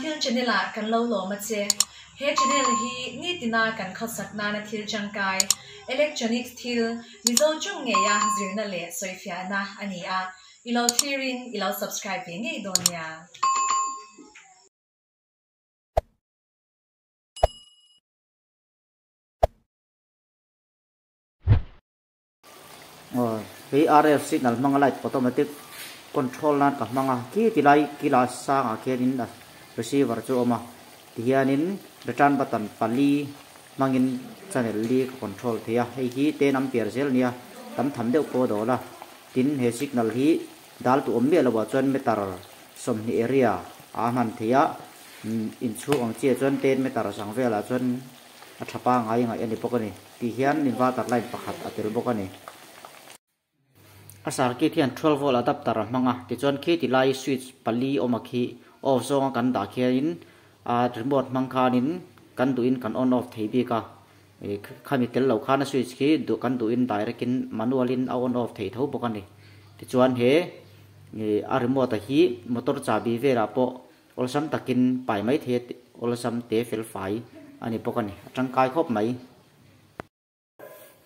Thil channel ah kan lo lawm a che. He channel hi nitina kan khawsak nana thil tangkai, electronics thil, Mizo chung ngeia zirna leh sawifiahna a ni a. I lo thlirin i lo subscribe ve ngei dawn nia. Aw hei RF signal hmanga light automatic control nan ka hmang a khi ti lai kila sangah khianin a receiver chu a awm a tihianin return button pali hmangin channel li ka control thei a hei hi ten ampere zel a nia tam tham deuh pawh a dawl a tin he signal hi dal tu awm miah loh ah chuan meter 20 area a hman thei a inchhung ang chiah chuan ten meter sang velah chuan a tha pangai ngaih a ni bawk a ni. Tih hian inverter line pakhat a tel bawk a ni. A circuit hian 12 volt adapter a hmang a, tichuan khi ti lai switch pali awm a khi off zawnga kan dah khianin a remote hmang khanin kan duhin kan on off thei bik a, khami tel lo khan a switch khi duh kan duhin direct in manual in a on off thei tho bawk a ni. Tichuan he a remote a hi motor chahbi velah pawh Awlsam takin pai mai thei a, awlsam te fel fai a ni bawk a ni, a tangkai khawp mai.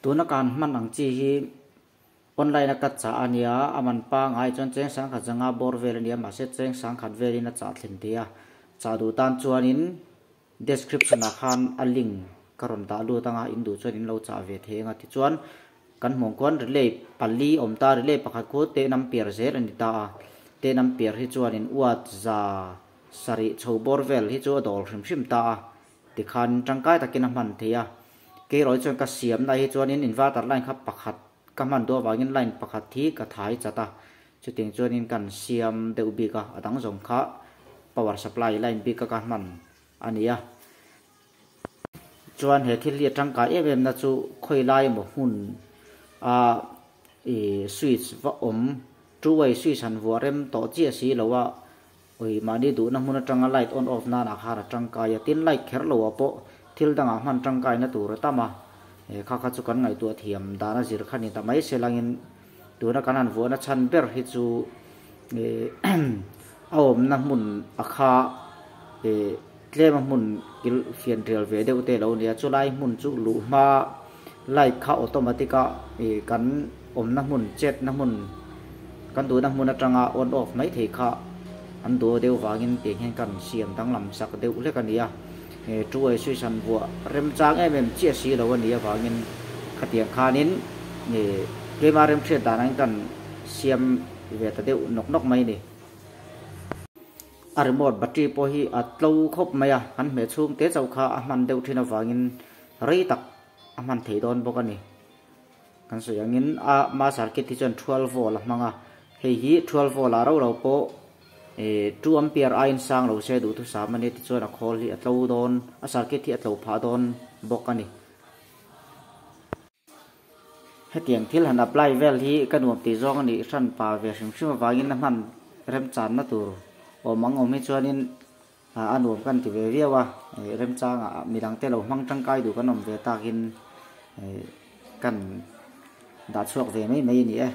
Tuna kan hman ang chi hi online a ka chah a nia, a man pangai chuan cheng sangkhat zanga bawr vel a nia, mahse cheng sangkhat velin a chah thlen thei a, chah duh tan chuanin description ah khan a link ka rawn dah lut anga in duh chuan in lo chah ve thei anga tichuan Kan hmuh khuan relay pali awm ta, relay pakhat khu ten ampere zel a ni ta a, ten ampere hi chuanin watt za sarih chho bawr vel hi chu a dawl hrim hrim ta a, tikhan tangkai takin a hman thei a. Keirawi chuan ka siamna hi chuanin inverter line kha pakhat ka hman duh avangin line pakhat hi ka thai chat a, chutiang chuanin kan siam deuh bik a, a dang zawng kha power supply line bik a ka hman a ni a. Chuan he thil hi a tangkai em em na chu khawi lai emaw hmun a ih switch va awm two way switch han vuah rem tawh chiah si lo a ui mahni duhna hmun atanga light on off nan ah khan a tangkai a tin light kher lo ah pawh thil dangah hman tangkai na tur a tam a he kha kha chu kan ngaihtuah thiam dan a zir kha ni ta mai se langin tuna kan han vuahna chhan ber hi chu ih a awmna hmun a kha ih Tlema hmun kil fian rial ve deuh te lo nia, chulai hmun chu luh hma light kha automatic a ih kan awmna hmun chetna hmun kan duhna hmun atanga on off mai thei kha an duh deuh vangin tiang hian kan siam danglam sak deuh hlek a nia. He two way switch han vuah remchang em em chiah si lo a nih avangin khatiang khanin ih tlema remhriat dan angin kan siam ve ta deuh nawk nawk mai a ni. A remote battery pawh hi a tlo khawp mai a, kan hmeh chhung te chauh kha a hman deuh thin avangin rei tak a hman thei dawn bawk a ni. Kan sawi angin a ma circuit hi chuan 12 volt a hmang a, hei hi 12 volt ah rau rau pawh eh 2 ampere aiin sang lo se duhthusam a ni tichuan a khawl hi a tlo dawn, a circuit hi a tlo phah dawn bawk a ni. Hetiang thil han apply vel hi ka nuam tih zawng a nih hran pa ve hrim hrim avangin a hman remchanna tur awm ang awm hi chuanin a nuam kan ti ve viau a, remchangah midangte lo hmang tangkai duh kan awm ve takin kan dah chhuak ve mai mai a ni e.